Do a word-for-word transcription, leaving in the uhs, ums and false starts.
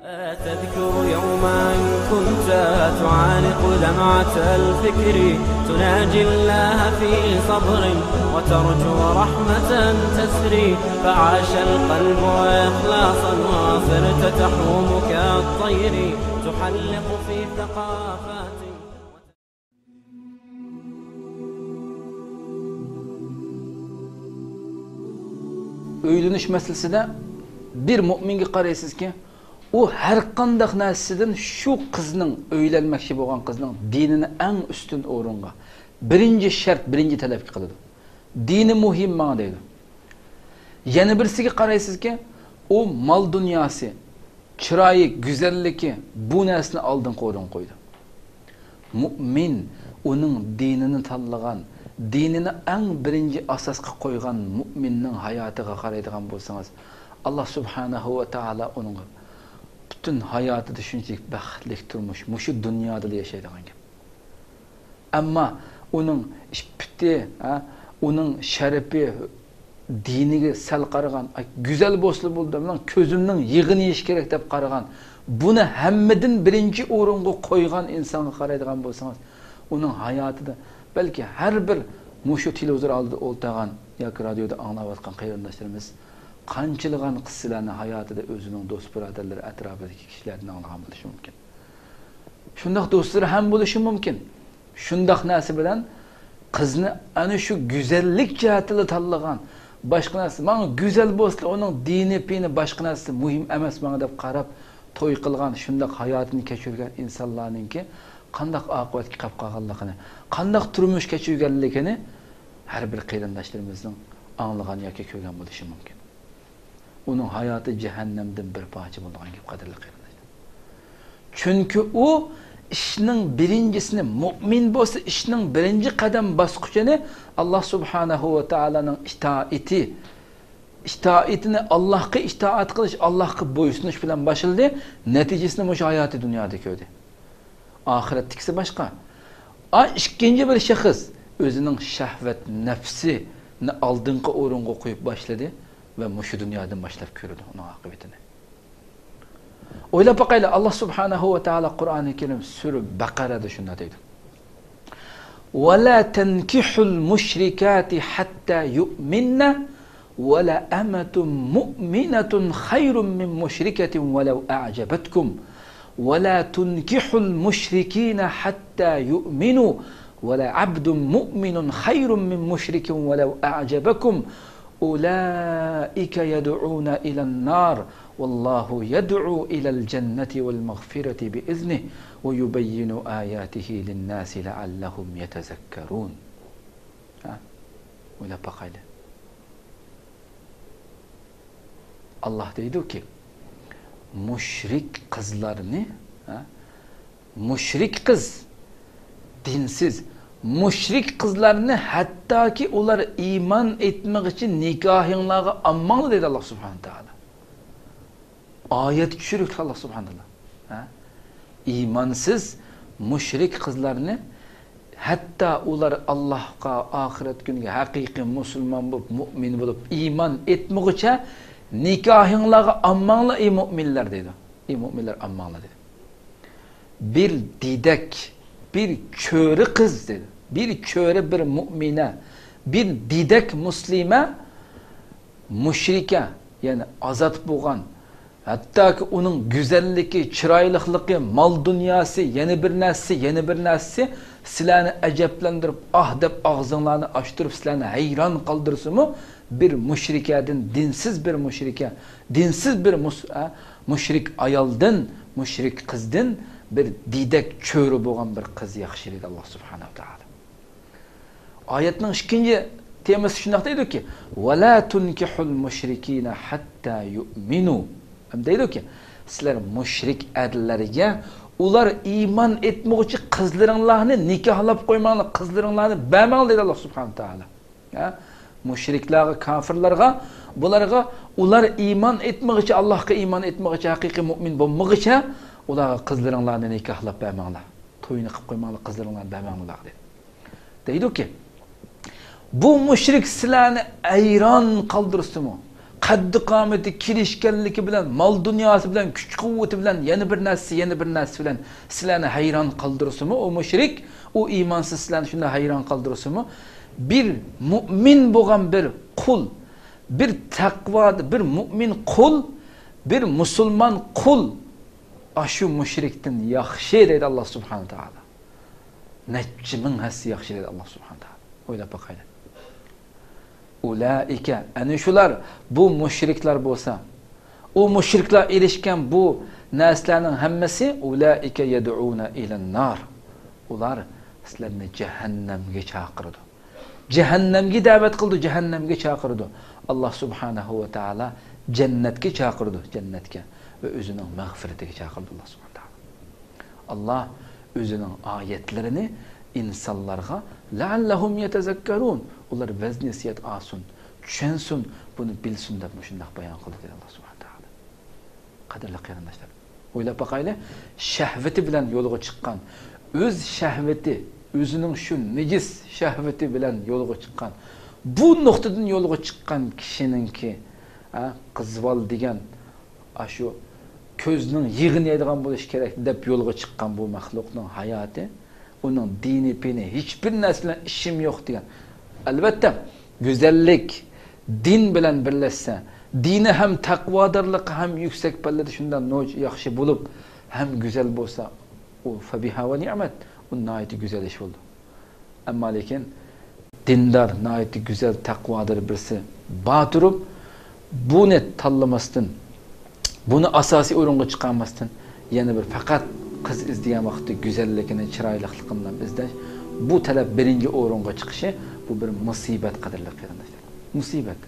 تذكر يوما كنت تعانق دمعة الفكر، تناجي الله في صبر وترجو رحمة تسري، فعاش القلب إخلاصا وصرت تحوم كالطير، تحلق في ثقافات. ئۆيلىنىش مەسىلىسىدە بىر مۆمىنگە قارايسىزكى، ئۇ ھەرقانداق نەرسىدىن شۇ قىزنىڭ، ئۆيلەنمەكچى بولغان قىزنىڭ دىنىنى ئەڭ ئۈستۈن ئورۇنغا، بىرىنچى شەرت، بىرىنچى تەلەپكە قىلىدۇ. دىنى مۇھىم ماڭا دەيدۇ. يەنە بىرسىگە قارايسىزكى، ئۇ مال دۇنياسى، چىرايى، گۈزەللىكى، بۇ نەرسىنى ئالدىنقى ئورۇنغا قويىدۇ. مۆمىن ئۇنىڭ دىنىنى تاللىغان، دىنىنى ئەڭ بىرىنچى ئاساسقا قويغان مۆمىننىڭ ھاياتىغا قارايدىغان بولسىڭىز، ئاللا سۇبھانەھۇ ۋە تائالا ئۇنىڭغا پۈتۈن ھاياتىدا شۇنچىلىك بەختلىك تۇرمۇش، مۇشۇ دۇنيادىلا ياشايدىغان گەپ. ئەمما ئۇنىڭ ئىپپىتى، ھە، ئۇنىڭ شەرىپى، دىنىگە سەل قارىغان، ئاي، گۈزەل بولسىلا بولدى، مېنىڭ كۆزۈمنىڭ يېغىنى يېيىش كېرەك دەپ قارىغان، بۇنى ھەممىدىن بىرىنچى ئورۇنغا قويغان ئىنسانغا قارايدىغان بولسىڭىز، ئۇنىڭ ھاياتىدا بەلكى ھەر بىر مۇشۇ تېلېۋىزور ئالدىدا ئولتۇرغان ياكى رادىيودا ئاڭلاۋاتقان قېرىنداشلىرىمىز قانچىلىغان قىز سىلەرنى ھاياتىدا ئۆزىنىڭ دوست بۇرادەرلىرى ئەتراپىدىكى كىشىلەردىن ئاڭلىغان بولۇشى مۇمكىن. شۇنداق دوستلىرى ھەم بولۇشى مۇمكىن. شۇنداق نەرسە بىلەن قىزنى ئەنە شۇ گۈزەللىك جەھەتتىلا تاللىغان، باشقا نەرسە، ماڭا گۈزەل بولسىلا، ئۇنىڭ دىنى، پېيىنى، باشقا نەرسىسى مۇھىم ئەمەس ماڭا دەپ قاراپ توي قىلغان، شۇنداق ھاياتىنى كەچۈرگەن ئىنسانلارنىڭكى قانداق ئاقىۋەتكە قېلىپ قالغانلىقىنى، قانداق تۇرمۇش كەچۈرگەنلىكىنى ھەر بىر قېرىنداشلىرىمىزنىڭ ئاڭلىغان ياكى كۆرگەن بولۇشى مۇمكىن. ئۇنىڭ ھاياتى جەھەننەمدىن بىر پارچە بولىدىغان گەپ، قەدىرلىك قېرىنداشلار. چۈنكى ئۇ ئىشنىڭ بىرىنچىسىنى، مۆمىن بولسا، ئىشنىڭ بىرىنچى قەدەم باسقۇچىنى ئاللا سۇبھانەھۇ ۋە تائالانىڭ ئىتائىتى، ئىتائىتىنى، ئاللاھقا ئىتائەت قىلىش، ئاللاھقا بويسۇنۇش بىلەن باشلىدى. نەتىجىسىنى مۇشۇ ھاياتى دۇنيادا كۆردى. ئاخىرەتتىكىسى باشقا. ئا، ئىككىنچى بىر شەخس ئۆزىنىڭ شەھۋەت نەپسىنى ئالدىنقى ئورۇنغا قويۇپ باشلىدى ۋە مۇشۇ دۇنيادىن باشلاپ كۆرىدۇ ئۇنىڭ ئاقىۋىتىنى. ئويلاپ باقايلى، ئاللا سۇبھانەھۇ ۋە تائالا قۇرئانى كەرىم سۈرە بەقەرەدە شۇنداق دەيدۇ. ولا تنكحوا المشركات حتى يؤمن ولأمة مؤمنة خير من مشركة ولو أعجبتكم ولا تنكحوا المشركين حتى يؤمنوا ولعبد مؤمن خير من مشرك ولو أعجبكم أولئك يدعون إلى النار والله يدعو إلى الجنة والمغفرة بإذنه ويبين آياته للناس لعلهم يتذكرون. ھە؟ ئويلاپ باقايلى. ئاللا دەيدۇكى، مۇشرىك قىزلارنى، ھە؟ مۇشرىك قىز، دىنسىز، مۇشرىك قىزلارنى ھەتتاكى ئۇلار ئىمان ئېيتمىغۇچە نىكاھىڭلارغا ئالماڭلار دەيدۇ ئاللا سۇبھانەھۇ ۋە تائالا. ئايەت چۈشۈرۈكتۇ ئاللا سۇبھانەھۇ ۋە تائالا. ھە؟ ئىمانسىز، مۇشرىك قىزلارنى ھەتتا ئۇلار ئاللاھقا، ئاخىرەت كۈنىگە ھەقىقىي مۇسۇلمان بولۇپ، مۇئمىن بولۇپ، ئىمان ئېيتمىغۇچە نىكاھىڭلارغا ئالماڭلار، ئەي مۇئمىنلار دەيدۇ. ئەي مۇئمىنلار، ئالماڭلار دەيدۇ. بىر دېدەك، بىر چۆرە قىز دەيدۇ. بىر چۆرە، بىر مۇئمىنە، بىر دېدەك مۇسلىمە، مۇشرىكە، يەنى ئازاد بولغان، ھەتتاكى ئۇنىڭ گۈزەللىكى، چىرايلىقلىقى، مال دۇنياسى، يەنە بىر نەرسىسى، يەنە بىر نەرسىسى سىلەرنى ئەجەبلەندۈرۈپ، ئاھ دەپ ئاغزىڭلارنى ئاچتۇرۇپ، سىلەرنى ھەيران قالدۇرسىمۇ، بىر مۇشرىكەدىن، دىنسىز بىر مۇشرىكە، دىنسىز بىر مۇس-، ئە، مۇشرىك ئايالدىن، مۇشرىك قىزدىن بىر دېدەك چۆرە بولغان بىر قىز ياخشى دەيدۇ ئاللا سۇبھانەھۇ ۋە تائالا. ئايەتنىڭ ئىككىنچى تېمىسى شۇنداق دەيدۇكى، ۋەلا تۇنكىھۇل مۇشرىكىنە ھەتتا يۇئمىنۇ. ھەم دەيدۇكى، سىلەر مۇشرىك ئەرلەرگە ئۇلار ئىمان ئېيتمىغۇچە قىزلىرىڭلارنى نىكاھلاپ قويماڭلار، قىزلىرىڭلارنى بەرمەڭلار دەيدۇ ئاللا سۇبھانەھۇ ۋە تائالا. ھە؟ مۇشرىكلارغا، كاپىرلارغا، بۇلارغا ئۇلار ئىمان ئېيتمىغۇچە، ئاللاھقا ئىمان ئېيتمىغۇچە، ھەقىقىي مۇئمىن بولمىغۇچە ئۇلارغا قىزلىرىڭلارنى نىكاھلاپ بەرمەڭلار. توينى قىلىپ قويماڭلار، قىزلىرىڭلارنى بەرمەڭلار دەيدۇ. دەيدۇكى، بۇ مۇشرىك سىلەرنى ھەيران قالدۇرسىمۇ، قەددى قامىتى، كېلىشكەنلىكى بىلەن، مال دۇنياسى بىلەن، كۈچ قۇۋۋىتى بىلەن، يەنە بىر نەرسە، يەنە بىر نەرسە بىلەن سىلەرنى ھەيران قالدۇرسىمۇ، ئۇ مۇشرىك، ئۇ ئىمانسىز سىلەرنى شۇنداق ھەيران قالدۇرسىمۇ، بىر مۇئمىن بولغان بىر قۇل، بىر تەقۋا، بىر مۇئمىن قۇل، بىر مۇسۇلمان قۇل ئاشۇ مۇشرىكتىن ياخشى دەيدۇ ئاللا سۇبھانە تائالا. نەچچە مىڭ ھەسسە ياخشى دەيدۇ ئاللا سۇبھانە تائالا. ئويلاپ باقايلى. ئۇلائىكە، ئەنە شۇلار، بۇ مۇشرىكلار بولسا، ئۇ مۇشرىكلار ئېرىشكەن بۇ نەرسىلەرنىڭ ھەممىسى، ئۇلائىكە يەدئۇنە ئىلەن نار. ئۇلار سىلەرنى جەھەننەمگە چاقىرىدۇ. جەھەننەمگە دەۋەت قىلىدۇ، جەھەننەمگە چاقىرىدۇ. ئاللا سۇبھانەھۇ ۋە تائالا جەننەتكە چاقىرىدۇ، جەننەتكە. ۋە ئۆزىنىڭ مەغپىرىتىگە چاقىرىدۇ ئاللا سۇبھانەھۇ ۋە تائالا. ئاللا ئۆزىنىڭ ئايەتلىرىنى ئىنسانلارغا لەئەللەھۇم يەتەزەككەرۇن، ئۇلار ۋەز نەسىھەت ئالسۇن، چۈشەنسۇن، بۇنى بىلسۇن دەپ مۇشۇنداق بايان قىلدى دېدى ئاللا سۇبھانەھۇ ۋە تائالا. قەدىرلىك قېرىنداشلار، ئويلاپ باقايلى، شەھۋىتى بىلەن يولغا چىققان، ئۆز شەھۋىتى، ئۆزىنىڭ شۇ نىجىس شەھۋىتى بىلەن يولغا چىققان، بۇ نۇقتىدىن يولغا چىققان كىشىنىڭكى، ھە، قىزۋال دېگەن ئاشۇ كۆزنىڭ يېغىنى يەيدىغان بولۇش كېرەك دەپ يولغا چىققان بۇ مەخلۇقنىڭ ھاياتى، ئۇنىڭ دىنى پېنى، ھېچبىر نەرسە بىلەن ئىشىم يوق دېگەن. ئەلۋەتتە، گۈزەللىك دىن بىلەن بىرلەشسە، دىنى ھەم تەقۋادارلىقى ھەم يۈكسەك پەللىدە شۇنداق نوچ ياخشى بولۇپ، ھەم گۈزەل بولسا، ئۇ فەبىھا ۋە نىئمەت، ئۇ ناھايىتى گۈزەل ئىش بولىدۇ. ئەمما لېكىن دىندار، ناھايىتى گۈزەل، تەقۋادار بىرسى بار تۇرۇپ، بۇنى تاللىماستىن، بۇنى ئاساسىي ئورۇنغا چىقارماستىن، يەنە بىر پەقەت قىز ئىزدىگەن ۋاقىتتا گۈزەللىكىنى، چىرايلىقلىقىنى ئىزدەش، بۇ تەلەپ بىرىنچى ئورۇنغا چىقىشى، بۇ بىر مۇسىبەت، قەدىرلىك قېرىنداشلار. مۇسىبەت.